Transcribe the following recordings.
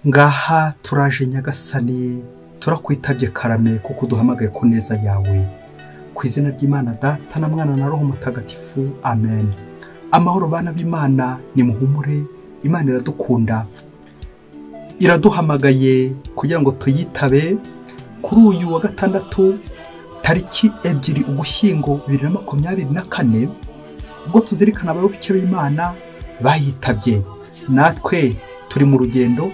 Ngaha turaje Nyagasani, turakwitabye karame kuko duhamagaye ku neza yawe. Ku izina ry'Imana Data na Mwana na Roho Mutagatifu, amen. Amahoro bana b'Imana, nimuhumure, Imana iradukunda, iraduhamagaye kugira ngo tuyitabe. Kuri uyu wa gatandatu tariki 2 Ugushyingo 2024, ubwo tuzirikana abayoboke b'Imana bayitabye, natwe turi mu rugendo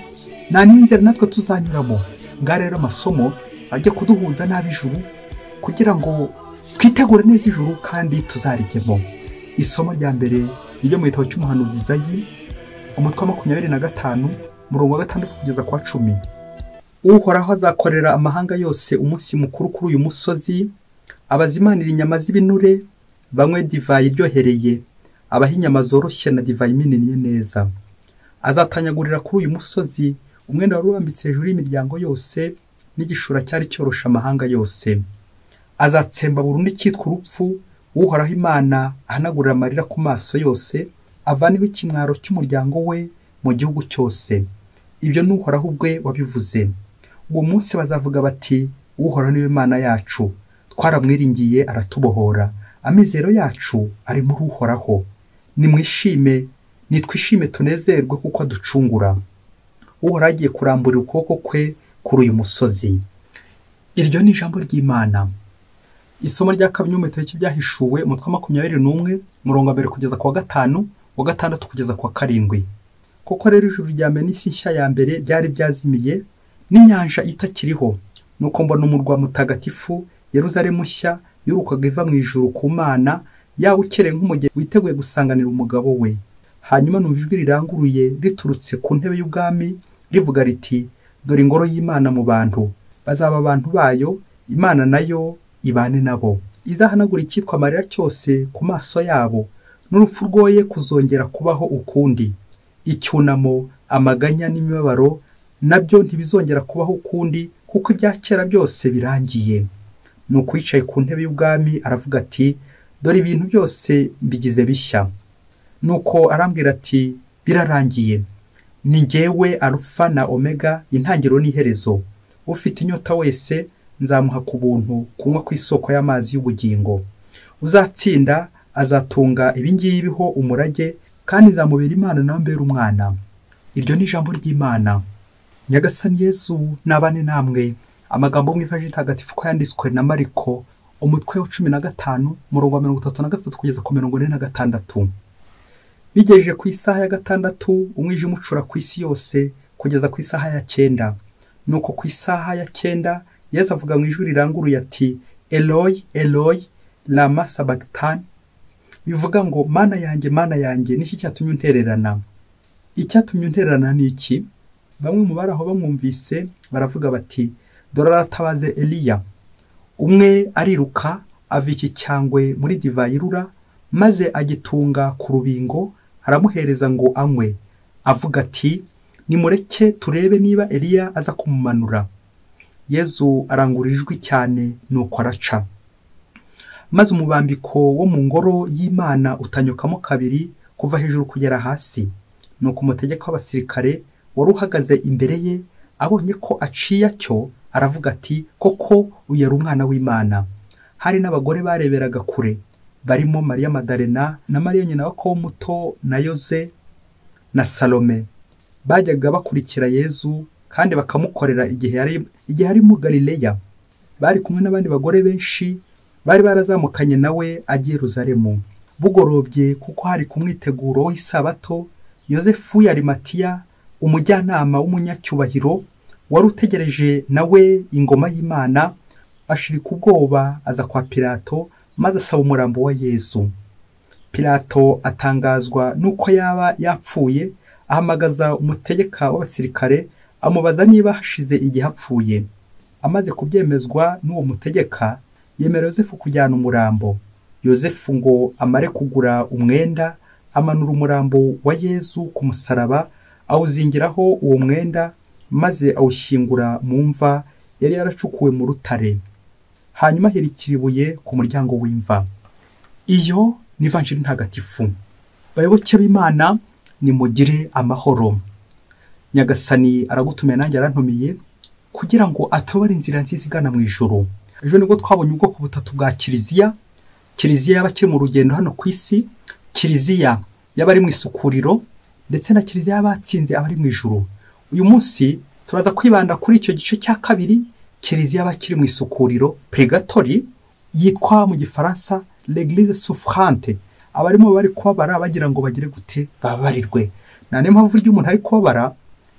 nta n'inzira natwe tuzanyuramo. Ngaha rero amasomo ajya kuduhuza n'ab'ijuru kugira ngo twitegure neza ijuru kandi tuzarijyemo. Isomo rya mbere ryo mu gitabo cy'umuhanuzi Izayi, umutwe wa 25, umurongo wa 6 kugeza kwa 10. Uhoraho azakorera amahanga yose umunsi mukuru kuri uyu musozi, abazimanira inyama z'ibinure, banywe divayi iryohereye, abaha inyama zoroshye na divayi imininiye neza. Azatanyagurira kuri uyu musozi umwenda wari urambitse hejuru y'imiryango yose, n'igishura cyari cyorosha amahanga yose. Azatsemba burundu icyitwa urupfu, Uhoraho Imana ahanagurira amarira ku maso yose, avaneho ikimwaro cy'umuryango we mu gihugu cyose. Ibyo ni Uhoraho ubwe wabivuze. Uwo munsi bazavuga bati, Uhoraho niwe Mana yacu, twaramwiringiye aratubohora, amizero yacu ari muri Uhoraho. Nimwishime, nitwishime tunezerwe kuko aducungura. Uhoraho agiye kuramburira ukuboko kwe kuri uyu musozi. Iryo ni ijambo ry'Imana. Isomo rya kabiri mu gitabo cy'Ibyahishuwe, umutwe wa 21, umurongo wa 1 kugeza ku wa 5, wa 6 kugeza ku wa 7. Koko rero ijuru rya mbere n'isi nshya ya mbere byari byazimiye, n'inyanja itakiriho. Nuko mbona umurwa mutagatifu Yeruzalemu nshya yurukaga iva mu ijuru ku Mana, yawukereye nk'umugeni witeguye gusanganira umugabo we. Hanyuma numva ijwi riranguruye riturutse ku ntebe y'ubwami rivuga riti, dore ingoro y'Imana mu bantu, bazaba abantu bayo, Imana nayo ibane nabo. Izahanagura icyitwa amarira cyose ku maso yabo, n'urupfu rwoye kuzongera kubaho ukundi. Icyunamo, amaganya n'imibabaro nabyo ntibizongera kubaho ukundi, kuko ibya kera byose birangiye. Nuko yicaye ku ntebe y'ubwami aravuga ati, dore ibintu byose mbigize bishya. Nuko arambwira ati, birarangiye. Ni njyewe Alufa na Omega, intangiriro n'iherezo. Ufite inyota wese nzamuha ku buntu kunywa ku isoko y'amazi y'ubugingo. Uzatsinda azatunga ibingibi ho umurage, kandi nzamubera Imana nawe mbere umwana. Iryo ni ijambo ry'Imana. Nyagasani Yesu nabane namwe. Amagambo mu Ivanjiri Ntagatifu ko yanditswe na Mariko, umutwe wa 15, umurongo wa 33 kugeza ku 46. Bigejeje ku isaha ya 6, umwijima ucura ku isi yose kugeza ku isaha ya 9. Nuko ku isaha ya 9 Yesu avuga mu ijwi riranguruye ati, Eloi, Eloi, lama sabachthani, bivuga ngo Mana yanjye, Mana yanjye, niki cyatumye untererana? Icyatumye untererana ni iki? Bamwe mu bari aho bamwumvise baravuga bati, dore aratabaze Eliya. Umwe ariruka ava iki cyangwe muri divayi irura, maze agitunga ku rubingo aramuhereza ngo anywe, avuga ati, nimureke turebe niba Eliya aza kumumanura. Yezu arangura ijwi cyane, nuko araca. Maze umubambiko wo mu ngoro y'Imana utanyukamo kabiri kuva hejuru kugera hasi. Nuko umutegeka w'abasirikare wari uhagaze imbere ye abonye ko aciye atyo, aravuga ati, koko uyu yari umwana w'Imana. Hari n'abagore bareberaga kure, barimo Mariya Madarena na Mariya nyina wa muto na Yoze na Salome. Bajyaga bakurikira Yezu kandi bakamukorera igihe ari mu Galileya. Bari kumwe n'abandi bagore benshi bari barazamukanye nawe agiye Yeruzalemu. Bugorobye, kuko hari ku mwiteguro w'isabato, Yozefu y'Arimatiya, umujyanama w'umunyacyubahiro wari utegereje nawe ingoma y'Imana, ashirika ubwoba aza kwa Pilato, maze asaba umurambo wa Yezu. Pilato atangazwa nuko yaba yapfuye, ahamagaza umutegeka w'abasirikare amubaza niba hashize igihe apfuye. Amaze kubyemezwa n'uwo mutegeka, yemera Yozefu kujyana umurambo. Yozefu ngo amare kugura umwenda, amanura umurambo wa Yezu ku musaraba, awuzingiraho uwo mwenda, maze awushyingura mu mva yari yaracukuwe mu rutare. Hanyuma ahirikira ibuye ku muryango w'imva. Iyo ni Ivanjiri Ntagatifu. Bayoboke b'Imana, nimugire amahoro. Nyagasani aragutumiye nanjye arantumiye kugira ngo atobore inzira nziza igana mu ijuru. Ejo nibwo twabonye ubwoko butatu bwa kiliziya: kiliziya y'abakiri mu rugendo hano ku isi, kiliziya y'abari mu isukuriro, ndetse na kiliziya y'abatsinze abari mu ijuru. Uyu munsi turaza kwibanda kuri icyo gice cya kabiri, kiliziya y'abakiri mu isukuriro, purigatori, yitwa mu gifaransa l'église souffrante. Abarimo bari kubabara bagira ngo bagire gute? Babarirwe. Nta niyo mpamvu iyo umuntu ari kubabara,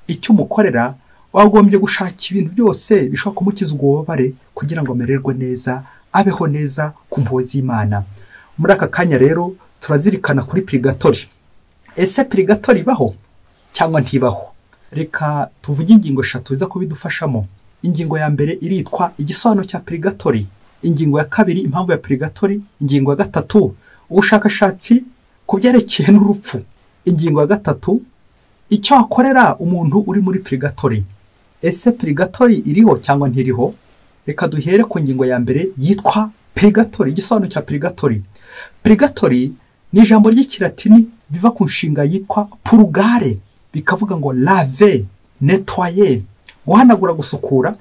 icyo umukorera wagombye gushaka ibintu byose bishobora kumukiza ubwo bubabare kugira ngo amererwe neza, abeho neza ku mpuhwe z'Imana. Muri aka kanya rero turazirikana kuri purigatori. Ese purigatori ibaho cyangwa ntibaho? Reka tuvuge ingingo eshatu ziza kubidufashamo. Ingingo ya mbere iritwa igisobanuro cya purigatori. Ingingo ya kabiri, impamvu ya purigatori. Ingingo ya gatatu, ubushakashatsi ku byerekeye n'urupfu. Ingingo ya gatatu, icyo wakorera umuntu uri muri purigatori. Ese purigatori iriho cyangwa ntiriho? Reka duhere ku ngingo ya mbere yitwa purigatori, igisobanuro cya purigatori. Purigatori ni ijambo ry'ikilatini biva ku nshinga yitwa purgare, bikavuga ngo laver, nettoyer, guhanagura, gusukura,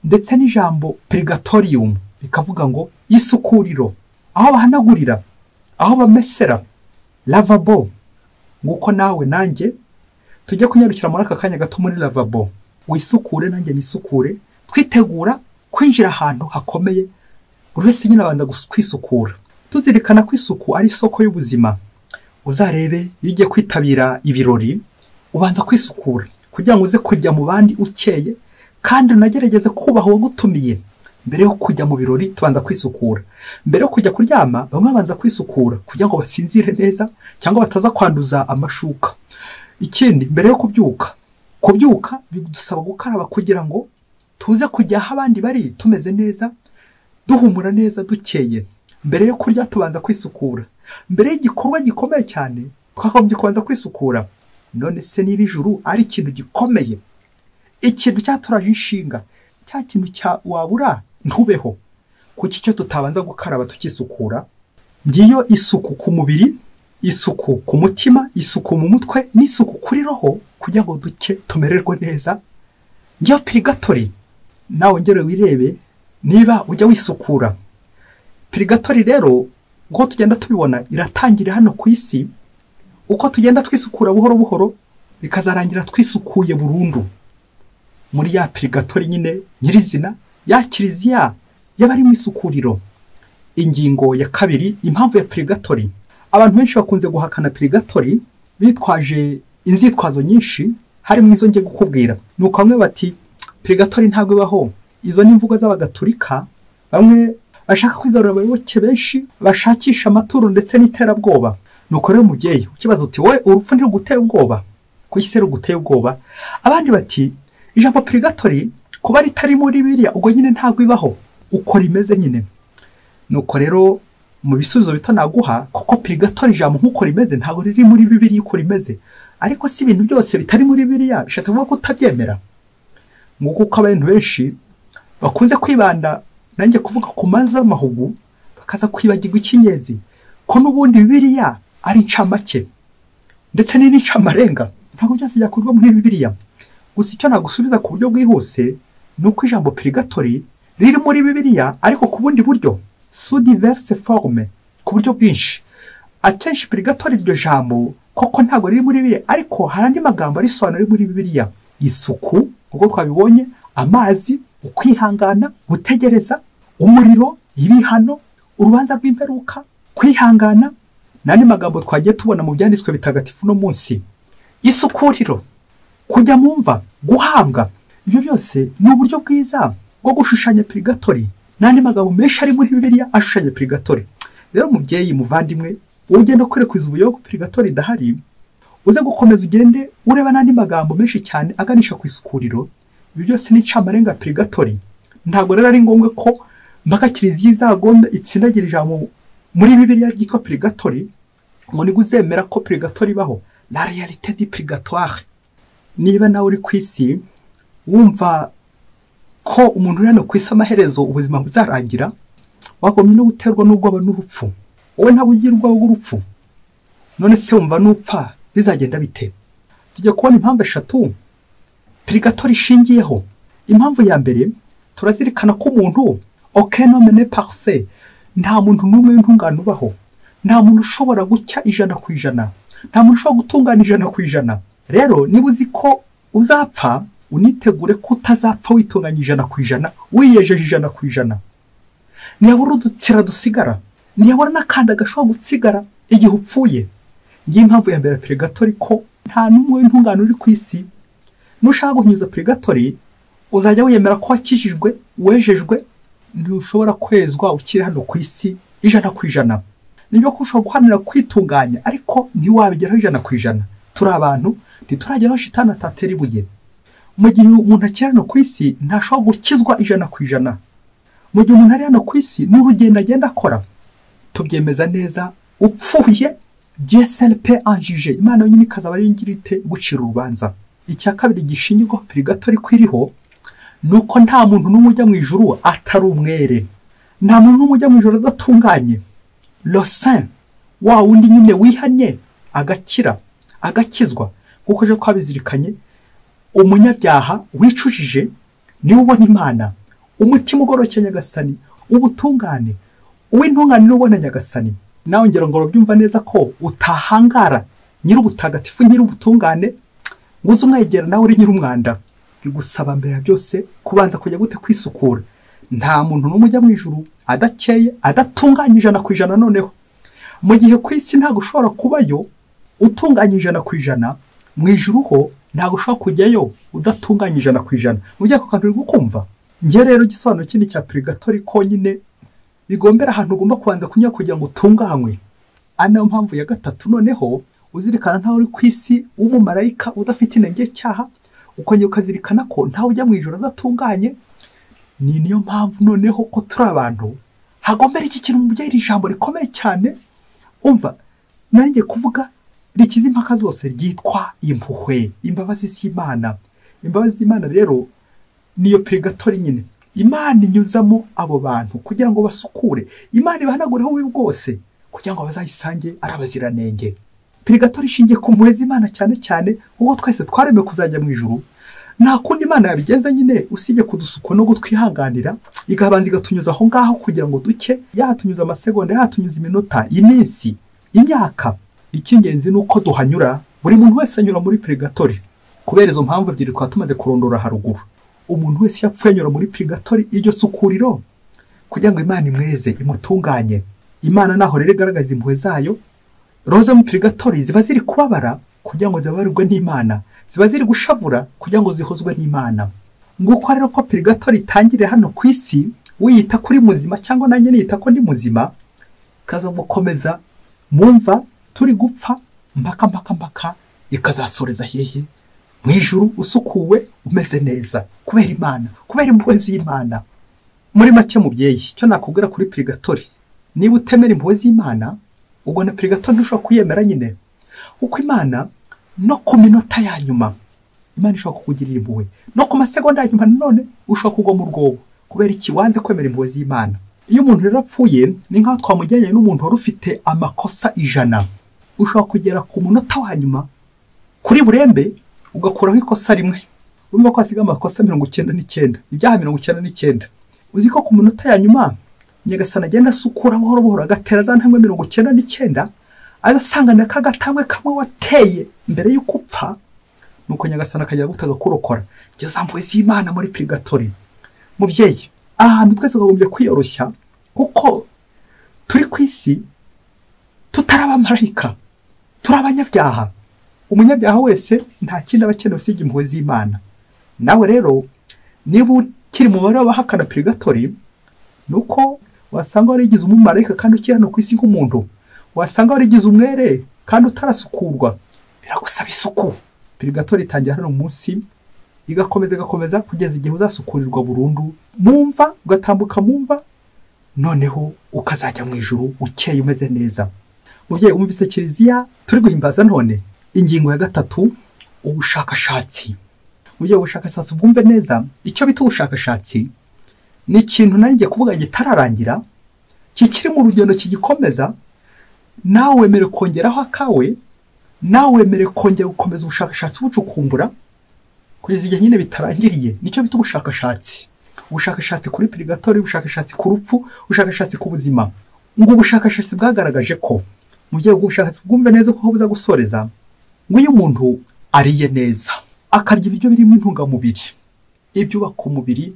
ndetse n'ijambo purigatorium bikavuga ngo isukuriro, aho bahanagurira, aho bamesera, lavabo. Nguko nawe nanjye tujye kunyarukira muri aka kanya gato muri lavabo, wisukure nanjye nisukure, twitegura kwinjira ahantu hakomeye. Buri wese nyine abanza kwisukura, tuzirikana ko isuku ari isoko y'ubuzima. Uzarebe iyo ugiye kwitabira ibirori, ubanza kwisukura kugira ngo uze kujya mu bandi ukeye, kandi unagerageze kubaha uwagutumiye. Mbere yo kujya mu birori tubanza kwisukura. Mbere yo kujya kuryama bamwe babanza kwisukura kugira ngo basinzire neza cyangwa bataza kwanduza amashuka. Ikindi, mbere yo kubyuka, kubyuka bidusaba gukaraba kugira ngo tuze kujya aho abandi bari tumeze neza, duhumura neza, dukeye. Mbere yo kurya tubanza kwisukura. Mbere y'igikorwa gikomeye cyane twakagombye kubanza kwisukura. None se niba ijuru ari ikintu gikomeye, ikintu cyaturaje inshinga, cya kintu cya wabura ntubeho, kuki icyo tutabanza gukaraba tukisukura? Ngiyo isuku ku mubiri, isuku ku mutima, isuku mu mutwe, n'isuku kuri roho kugira ngo duke tumererwe neza. Ngiyo purigatori. Nawe ngere wirebe niba ujya wisukura. Purigatori rero uko tugenda tubibona iratangira hano ku isi, uko tugenda twisukura buhoro buhoro bikazarangira twisukuye burundu muri ya purigatori nyine nyirizina, ya kiliziya y'abari mu isukuriro. Ingingo ya kabiri, impamvu ya purigatori. Abantu benshi bakunze guhakana purigatori bitwaje inzitwazo nyinshi, harimo izo ngiye kukubwira. Nuko bamwe bati purigatori ntabwo ibaho, izo ni imvugo z'abagatulika, bamwe bashaka kwigarurira abayoboke benshi, bashakisha amaturo ndetse n'iterabwoba. Nuko rero mubyeyi ukibaza uti wowe urupfu ntiruguteye ubwoba, kuki se ruguteye ubwoba? Abandi bati ijambo purigatori kuba ritari muri Bibiliya ubwo nyine ntabwo ibaho, uko rimeze nyine. Nuko rero mu bisubizo bito naguha, kuko purigatori ijambo nk'uko rimeze ntabwo riri muri Bibiliya uko rimeze, ariko si ibintu byose bitari muri Bibiliya bishatse kuvuga ko utabyemera. Nguko uko abantu benshi bakunze kwibanda nanjye kuvuga ku manza z'amahugu, bakaza kwibagirwa icy'ingenzi ko n'ubundi Bibiliya ari incamake ndetse n'incamarenga, ntabwo byose byakorwa muri Bibiliya. Gusa icyo nagusubiza ku buryo bwihuse ni uko ijambo purigatori riri muri Bibiliya ariko ku bundi buryo, sous diverses formes, ku buryo bwinshi. Akenshi purigatori iryo jambo koko ntabwo riri muri Bibiliya, ariko hari andi magambo arisobanura ari muri Bibiliya. Isuku, kuko twabibonye, amazi, ukwihangana, gutegereza, umuriro, ibihano, urubanza rw'imperuka, kwihangana, n'andi magambo twagiye tubona mu byanditswe bitagatifu no munsi. Isukuriro, kujya mu mva, guhambwa, ibyo byose ni uburyo bwiza bwo gushushanya purigatori n'andi magambo menshi ari muri Bibiliya ashushanya purigatori. Rero mubyeyi muvandimwe, wowe ugenda ukwirakwiza ubuyobe ko purigatori idahari, uze gukomeza ugende ureba n'andi magambo menshi cyane aganisha ku isukuriro. Ibi byose ni incamarenga purigatori. Ntabwo rero ari ngombwa ko mpaka kiliziya izagombe itsindagira ijambo muri Bibiliya ryitwa purigatori ngo nibwo uzemera ko purigatori ibaho. La réalité du purgatoire. Niba nawe uri ku isi wumva ko umuntu uri hano ku isi amaherezo ubuzima buzarangira, wagombye no guterwa n'ubwoba n'urupfu. Wowe ntabwo ugira ubwoba bw'urupfu. None se wumva nupfa bizagenda bite? Tujya kubona impamvu eshatu Purigatori ishingiyeho. Impamvu ya mbere, turazirikana ko umuntu aucun homme n'est parfait, nta muntu n'umwe w'intungane ubaho, nta muntu ushobora gucya 100%, nta muntu ushobora gutungana 100%. Rero niba uzi ko uzapfa, unitegure ko utazapfa witunganya 100%, wiyejeje 100%. Ntiyabura udutsira dusigara, ntiyabura n'akanda gashobora gusigara igihe upfuye. Ngiyi impamvu ya mbere purigatori, ko nta n'umwe w'intungane uri ku isi. Nushaka guhinyuza purigatori, uzajya wiyemera ko wakijijwe, wejejwe. Ntushobora kwezwa ukiri hano ku isi 100%. Nibyo ko ushobora guharanira kwitunganya, ariko ntiwabigeraho 100%. Turi abantu, ntiturageraho shitani atatera ibuye. Mu gihe umuntu akiri hano ku isi, ntashobora gukizwa 100%. Mu gihe umuntu ari hano ku isi, n'urugendo agenda akora, tubyemeza neza, upfuye Dieu seul peut en juger. Imana yonyine ikazaba ari yo ite gucira urubanza. Icya kabiri gishingirwaho purigatori kwiriho, nuko nta muntu n'umwe ujya mu ijuru atari umwere, nta muntu n'umwe ujya mu ijuru adatunganye. Le saint, wa wundi nyine wihanye agakira agakizwa, kuko ejo twabizirikanye, umunyabyaha wicujije niwe ubona Imana, umutima ugororokeye Nyagasani, ubutungane, uw'intungane niwe ubona Nyagasani. Nawe ngira ngo urabyumva neza ko utahangara nyir'ubutagatifu, nyir'ubutungane, ngo uze umwegera nawe uri nyir'umwanda. Bigusaba mbere ya byose kubanza kujya gute kwisukura. Nta muntu n'umwe ujya mu ijuru adakeye, adatunganye 100%. Noneho mu gihe ku isi ntabwo ushobora kubayo utunganye 100%, mu ijuru ho ntabwo ushobora kujyayo udatunganye 100%. Mu byako kantu uri gukumva. Njye rero igisobanuro kindi cya purigatori ko nyine bigombera ahantu ugomba kubanza kunyura kugira ngo utunganywe. Ari nayo mpamvu ya gatatu, noneho uzirikana ntawe uri ku isi w'umumarayika udafite inenge y'icyaha, ukongera ukazirikana ko ntawe ujya mu ijuru adatunganye. Ni niyo mpamvu noneho ko turi abantu hagombera iki kintu mu iri jambo rikomeye cyane, umva nari kuvuga rikiza impaka zose, ryitwa impuhwe, imbabazi z'Imana. Imbabazi z'Imana rero niyo purigatori nyine Imana inyuzamo abo bantu kugira ngo basukure, Imana ibahanagureho ububi bwose kugira ngo bazayisange ari abaziranenge. Purigatori ishingiye ku mpuhwe z'Imana cyane cyane, kuko twese twaremewe kuzajya mu ijuru. Nta kundi Imana yabigenza nyine usibye kudusukura no kutwihanganira, ikabanza igatunyuza aho ngaho kugira ngo duke, yatunyuza amasegonda, yatunyuza iminota, iminsi, imyaka. Icy'ingenzi ni uko duhanyura, buri muntu wese anyura muri purigatori. Kubera izo mpamvu ebyiri twaba tumaze kurondora haruguru, umuntu wese yapfuye anyura muri purigatori, iryo sukuriro, kugira ngo Imana imweze, imutunganye. Imana naho rero igaragaza impuhwe zayo. Roho zo mu purigatori ziba ziri kubabara kugira ngo zibabarirwe n'Imana, ziba ziri gushavura kugira ngo zihozwe n'Imana. Nguko rero ko purigatori itangirira hano ku isi, wiyita kuri muzima cyangwa nanjye niyita ko ndi muzima, ikaza gukomeza mumva turi gupfa mpaka mpaka mpaka, ikazasoreza hehe? Mu ijuru, usukuwe umeze neza kubera Imana, kubera impuhwe z'Imana. Muri make mubyeyi, icyo nakubwira kuri purigatori, niba utemera impuhwe z'Imana, ubwo na purigatori ntushobora kuyemera nyine, kuko Imana no ku minota ya nyuma Imana ishobora kukugirira impuhwe, no ku masegonda ya nyuma none ushobora kugwa mu rwobo kubera iki? Wanze kwemera impuhwe z'Imana. Iyo umuntu rero apfuye, ni nkaho twamujyanye n'umuntu wari ufite amakosa 100. Ushobora kugera ku munota wa nyuma kuri burembe ugakuraho ikosa rimwe, urumva ko hasigaye amakosa 99, ibyaha 99. Uzi ko ku munota ya nyuma Nyagasani agenda asukura buhoro buhoro, agatera za ntambwe 99, agasangana kagatambwe kamwe wateye mbere y'uko upfa, nuko Nyagasani akajya gutaga kurokora. Njye za mpuhwe z'Imana muri purigatori. Mubyeyi, ahantu twese twagombye kwiyoroshya, kuko turi ku isi tutari abamarayika, turi abanyabyaha. Umunyabyaha wese nta kindi aba akeneye usibye impuhwe z'Imana. Nawe rero niba ukiri mu mubare w'abahakana purigatori, nuko wasanga warigize umumarayika kandi ukiri hano ku isi nk'umuntu, wasanga warigize umwere kandi utarasukurwa. Biragusaba isuku. Purigatori itangira hano munsi, igakomeza igakomeza kugeza igihe uzasukurirwa burundu mumva, ugatambuka mumva, noneho ukazajya mu ijuru ukeye umeze neza. Mubyeyi, wumvise kiliziya turi guhimbaza none. Ingingo ya gatatu, ubushakashatsi. Mubyeyi, ubushakashatsi bwumve neza. Icyo bita ubushakashatsi ni ikintu nanjye kuvuga gitararangira, kikiri mu rugendo, kigikomeza. Nawe wemere kongeraho akawe, nawe wemere kongera gukomeza ubushakashatsi bucukumbura. Kugeza igihe nyine bitarangiriye. Nicyo bita ubushakashatsi. Ubushakashatsi kuri purigatori, ubushakashatsi ku rupfu, ubushakashatsi ku buzima. Ngo ubushakashatsi bwagaragaje ko mu gihe ubushakashatsi bwumve neza ko buza gusoreza, ngo iyo umuntu ariye neza, akarya ibiryo birimo intungamubiri, ibyubaka umubiri,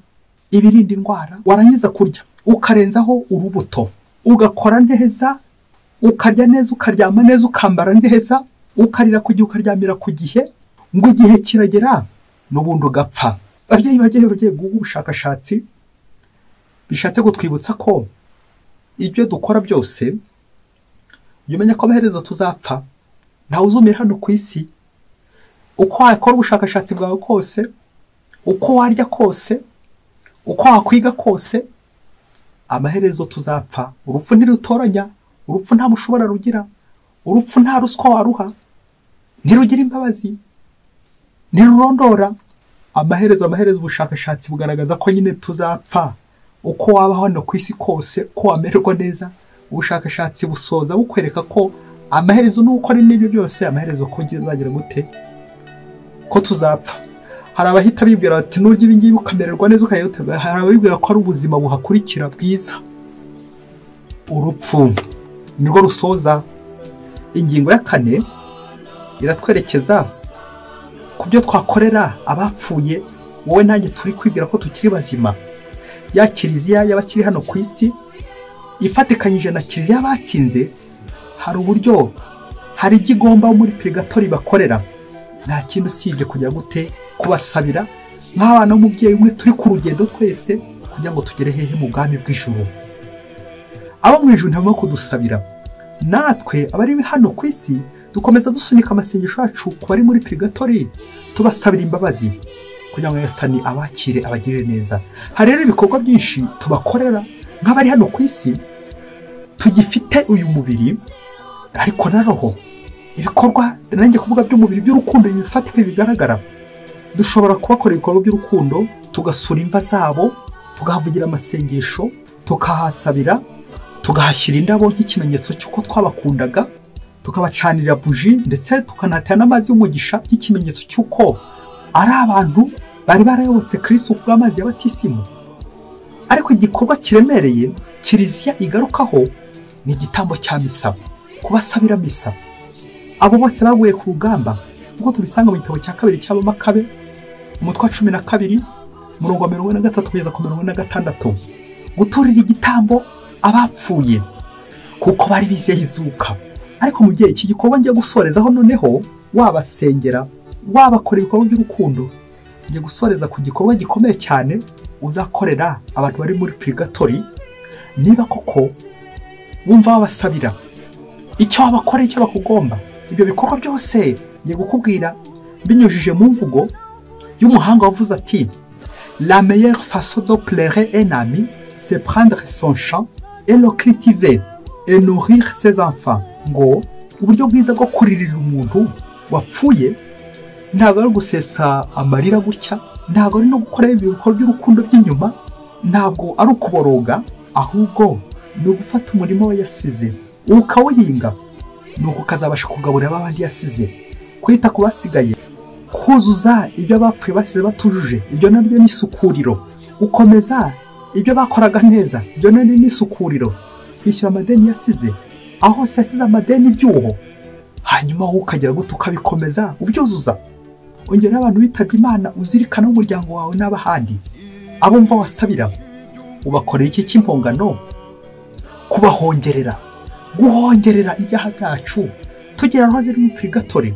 ibirinda indwara, warangiza kurya ukarenzaho urubuto, ugakora neza, ukarya neza, ukaryama neza, ukambara neza, ukarira ku gihe, ukaryamira ku gihe, ngo igihe kiragera n'ubundi ugapfa. Babyeyi gugu ubushakashatsi bishatse kutwibutsa ko ibyo dukora byose, ujye umenya ko amaherezo tuzapfa, ntawe uzumira hano ku isi. Uko wakora ubushakashatsi bwawe kose, uko warya kose, uko wakwiga kose, amaherezo tuzapfa. Urupfu ntirutoranya, urupfu nta mushobora rugira, urupfu nta ruswa waruha, ntirugira imbabazi, ntirurondora. Amaherezo ubushakashatsi bugaragaza ko nyine tuzapfa. Uko waba hano ku isi kose, uko wamererwa neza, ubushakashatsi busoza bukwereka ko amaherezo nuko ari n'ibyo byose, amaherezo ko nzagira gute, ko tuzapfa. Hari abahita bibwira bati nurya ibi ngibi ukamererwa neza ukayota, hari ababibwira ko ari ubuzima buhakurikira bwiza. Urupfu nirwo rusoza. Ingingo ya kane iratwerekeza ku byo twakorera abapfuye, wowe nanjye turi kwibwira ko tukiri bazima. Ya kiliziya y'abakiri hano ku isi ifatikanyije na kiliziya batsinze, hari uburyo, hari ibyo igomba muri purigatori bakorera. Nta kintu usibye kujya gute, kubasabira nk'abana b'umubyeyi umwe turi ku rugendo twese kugira ngo tugere hehe mu bwami bw'ijuru. Abo mu ijuru ntabwo kudusabira, natwe abari hano ku isi dukomeza dusunika amasengesho yacu ku bari muri purigatori, tubasabira imbabazi kugira ngo Nyagasani abakire, abagirire neza. Hari rero ibikorwa byinshi tubakorera nk'abari hano ku isi tugifite uyu mubiri ariko na roho. Ibikorwa nanjye kuvuga by'umubiri by'urukundo bifatika bigaragara, dushobora kubakora ibikorwa by'urukundo, tugasura imva zabo, tugahavugira amasengesho, tukahasabira, tugahashyira indabo nk'ikimenyetso cy'uko twabakundaga, tukabacanira buji, ndetse tukanatera n'amazi y'umugisha nk'ikimenyetso cy'uko ari abantu bari barayobotse Kristo kubw'amazi ya batisimu. Ariko igikorwa kiremereye kiliziya igarukaho ni igitambo cya misa, kubasabira misa. Abo bose baguye ku rugamba, nk'uko tubisanga mu gitabo cya kabiri cy'Abamakabe, umutwe wa 12, umurongo wa 43 kugeza ku 46, guturira igitambo abapfuye kuko bari bizeye izuka. Ariko mu gihe iki gikorwa ngiye gusorezaho noneho, wabasengera, wabakora ibikorwa by'urukundo, ngiye gusoreza ku gikorwa gikomeye cyane uzakorera abantu bari muri purigatori. Niba koko wumva wabasabira, icyo wabakora, icyo bakugomba, ibyo bikorwa byose ngiye gukubwira binyujije mu mvugo y'umuhanga wavuze ati: la meilleure façon de plaire un ami, c'est prendre son champ et le cultiver et nourrir ses enfants. Ngo uburyo bwiza bwo kuririra umuntu wapfuye ntabwo ari gusesa amarira gutya, ntabwo ari no gukora ibikorwa by'urukundo by'inyuma, ntabwo ari ukuboroga, ahubwo ni ugufata umurimo we yasize ukawuhinga, nuko ukazabasha kugaburira abandi yasize, kwita ku basigaye, kuzuza ibyo bapfuye basize batujuje, ibyo naryo ni isukuriro, ukomeza ibyo bakoraga neza, ibyo naryo ni isukuriro, kwishyura amadeni yasize, aho se yasize amadeni ibyuho, hanyuma wowe ukagera gute ukabikomeza ubyuzuza. Ongera abantu bitabye Imana uzirikana umuryango wawe n'abahandi, abo mva wasabira, ubakorera iki cy'impongano, kubahongerera, guhongerera ibyaha byacu, tugera aho ziri mu purigatori,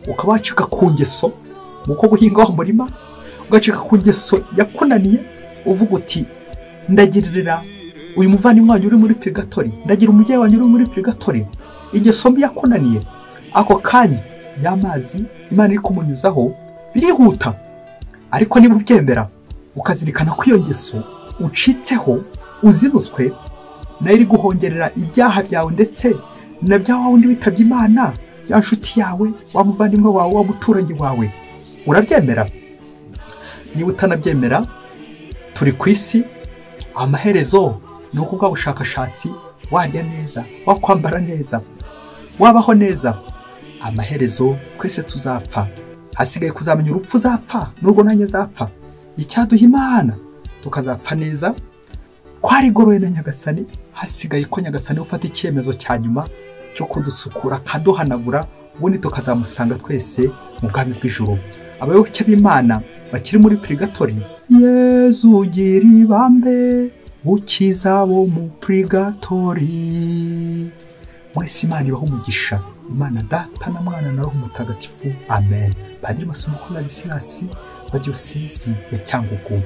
ukaba wacika ku ngeso, uko guhinga wa murima, ugacika ku ngeso yakunaniye, uvuga uti ndagirira uyu muvandimwe wanjye uri muri purigatori, ndagira umubyeyi wanjye uri muri purigatori, ingeso mbi yakunaniye, ako kanya y'amazi Imana iri kumunyuzaho birihuta. Ariko niba ubyemera ukazirikana ko iyo ngeso ucitseho, uzinutswe, nayo iri guhongerera ibyaha byawe ndetse na bya wundi witabye Imana, ya nshuti yawe, wa muvandimwe wawe, wa muturanyi wawe, urabyemera? Niba utanabyemera, turi ku isi, amaherezo ni uko bwa bushakashatsi, warya neza, wakwambara neza, wabaho neza, amaherezo twese tuzapfa. Hasigaye kuzamenya urupfu uzapfa n'urwo nanjye nzapfa. Icyaduha Imana tukazapfa neza twarigoroye na Nyagasani. Hasigaye ko Nyagasani ufata icyemezo cya nyuma cyo kudusukura akaduhanagura, ubundi tukazamusanga twese mu bwami bw'ijuru. Abayoboke b'Imana bakiri muri purigatori, Yezu gira ibambe ukiza abo mu purigatori. Mwese Imana ibahe umugisha. Imana Data na Mwana na Roho Mutagatifu. Amen. Padiri Masumbuko Ladislas wa Diyosezi ya Cyangugu.